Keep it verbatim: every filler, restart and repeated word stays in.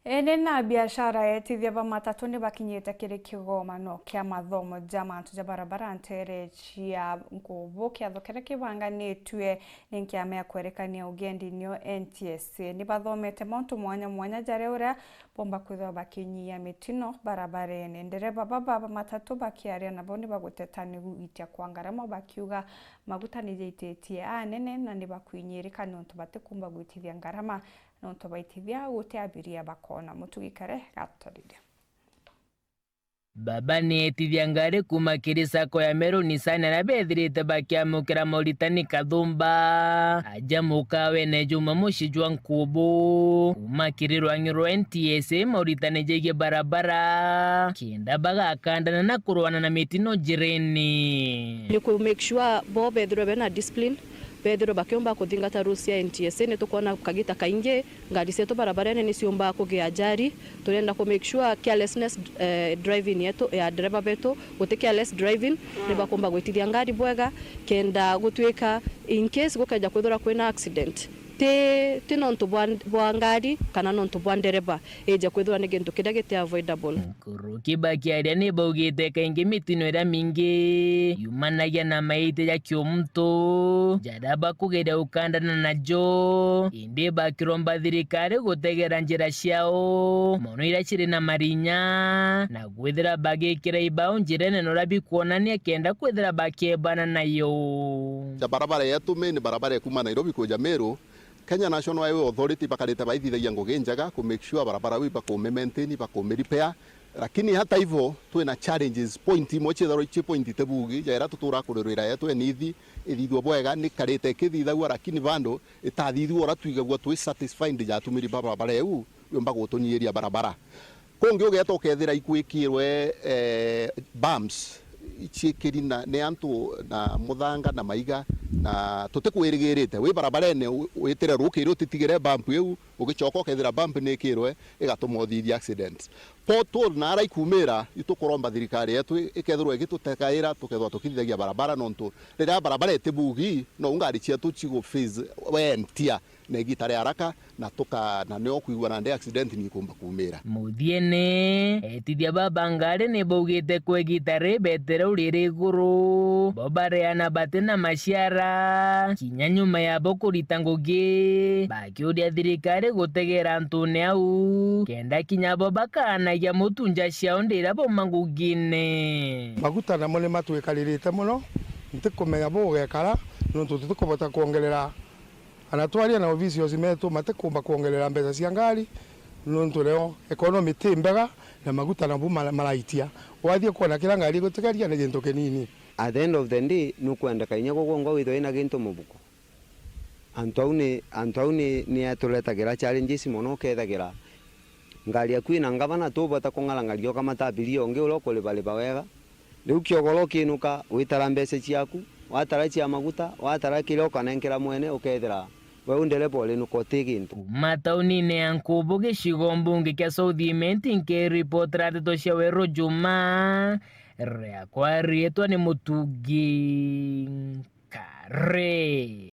Ene na biashara etithia ba matatu ni bakinyite kiri kigomano kia mathomo ja mantu ja barabara ntere cia Nkubu, kiatho kiria kibanganitue ni nkiama ya kwerekania ugendi nio N T S A. Ni bathomete mauntu mwanya mwanya jaria uria bomba kwithirwa bakinyia mitino barabarene. Ndereba baba ba matatu bakiaria nabo ni baguteta ni gwitia kwa ngarama, bakiuga maguta ni jaititie anene na ni bakwinyirika niuntu batikumba gwitithia ngarama. Nontu baitithia guti abiria bakona. Mutugi Kare gatutarire. Baba ni etithia ngari kuuma kiri sacco ya Meru Nissan aria bethirite bakiamukira moritani kathumba aja mukawene juma mucii jwa Nkubu kuuma kiri rwang'i rwa N T S A moritani jegie barabara kenda bagakandana na kurwana na mitino njirene. Ni ku make sure bo bethirwe bena discipline, bethirwe bakiumba kuthingata rules cia N T S A. Ni tukwona kagita kaingi ngari cietu barabarene ni ciumbaa kugia ajali. Turenda ku make sure carelessness, eh, driving yetu, ya ndereba betu, guti careless driving, ni bakumba gwitithia ngari bwega, kenda gutwika in case gukeja kwithirwa kwina accident, ti, ti nontu bwa, bwa ngari kana nontu bwa ndereba, ija kwithirwa ni gintu kiria giti avoidable. Nkuruki bakiaria ni baugite kaingi mitino iria mingi yumanagia na maiti ja kiumuntu jaria bakugeria gukandana najo, indi bakiromba thirikari gutegera njira ciao mono iria ciri na marinya na kwithira bagikira ibao njirene na uria bikwonania kenda kwithira bakiebana nayo. Ja barabara yetu main, barabara ya kuuma Nairobi kuja Meru, Kenya National Highway Authority bakarite baithithagia ngugi njega ku make sure barabara iu bakume maintain, bakume repair. Lakini hata hivyo, twina challenges, point imwe ciithagirwa ici point itibugi, ja iria tutura kurirwira yetu enithi ithithwe bwega, ni karite ikithithagua, lakini bado itathithua uria twigagua twi satisfied ja atumiri ba barabara iu, yumba gutunyiria barabara. Kungi ugeeta ukethira ikwikirwe, eh, bumps, iciikiri na, ni antu na muthanga na maiga, na tutikwirigirite. Wi barabarene, wi-, witire rukiri utitigire bump iu, ugicoka ukethira bump ni ikirwe, igatuma uthithia accidents. Pothole na ara ikumira, itukuromba thirikari yetu i-, ikethirwa igitutekaira, tukethirwa tukithithagia barabara, nontu riria barabara itibugi, nou ngari cietu cigu face wear and tear na igita ria haraka, na tuka-, na nio kwigua nandi accident ni ikumba kumira. Muthiene, etithia baba ngari ni baugite kwa igita ri betere u riri iguru, bo bareana bati na maciara, kinya nyuma yabo kurita ngugi, bakiuria thirikari gutegera antune au, kenda kinya bo bakaanagia mutu nja ciao ndira bauma ngugine. Maguta namo ni matwikaririte mono, ntikumenya bugekara, nontu tutikubota kwongerera Ana twaria na officials metu, matikumba kwongerera mbeca cia ngari, nontu reo economy ti mbega, na maguta nabu mara-, maraitia. Wathie kwona kira ngari igutigeria ni gintu kinini. At the end of the day, nukwendeka inya gugongwa withwe wina gintu mubuko. Antu au ni, antu au ni, ni aturetagira challenges mono, ukethagira ngari yaku ina ngavana, tubota kung'arang'aria ukamata abiria ungi uria ukuribariba wega. Riu kiogoro ukinuka, witara mbeca ciaku, watara cia maguta, watara kiria ukanenkera mwene, ukethira we u ndereba urinuka uti gintu. Kuma taunine ya Nkubu, gicigo mbunge kia South Imenti, nkiripotera ndeto cia Weru Juma, riakwa riitwa ni Mutugi Kare.